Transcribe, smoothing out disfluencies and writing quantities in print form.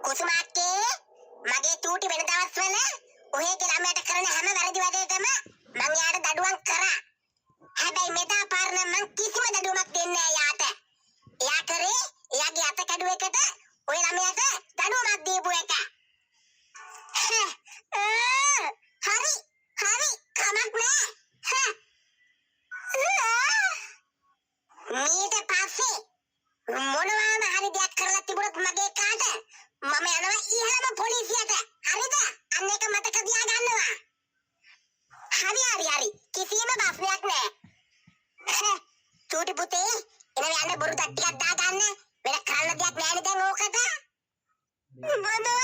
කුසුමාක්කේ, මගේ චූටි වෙන දවස්වල ඔහේගේ ළමයාට කරන හැම වැරදි වැඩේටම මං එයාට දඩුවම් කරා. හැබැයි මෙදා පාර නම් මං කිසිම දඩුවමක් දෙන්නේ නෑ එයාට. එයා කරේ එයාගේ අත කැඩුව එකට ඔය ළමයාට දඩුවමක් දීපු එක. හරි හරි, කමක් නෑ. මීට පස්සේ මොනවාම හරි දෙයක් කරලා තිබුණොත් මගේ කාට මම යනවා ඉහළම පොලිසියට. හරිද? අන්න ඒක මතක තියාගන්නවා. හරි හරි හරි, කිසිම ප්‍රශ්නයක් නෑ. චූටි පුතේ, එනව යන්න බොරු තත් ටිකක් දාගන්න. වෙන කරන්න දෙයක් නෑනේ දැන් ඕකට. මොනවා?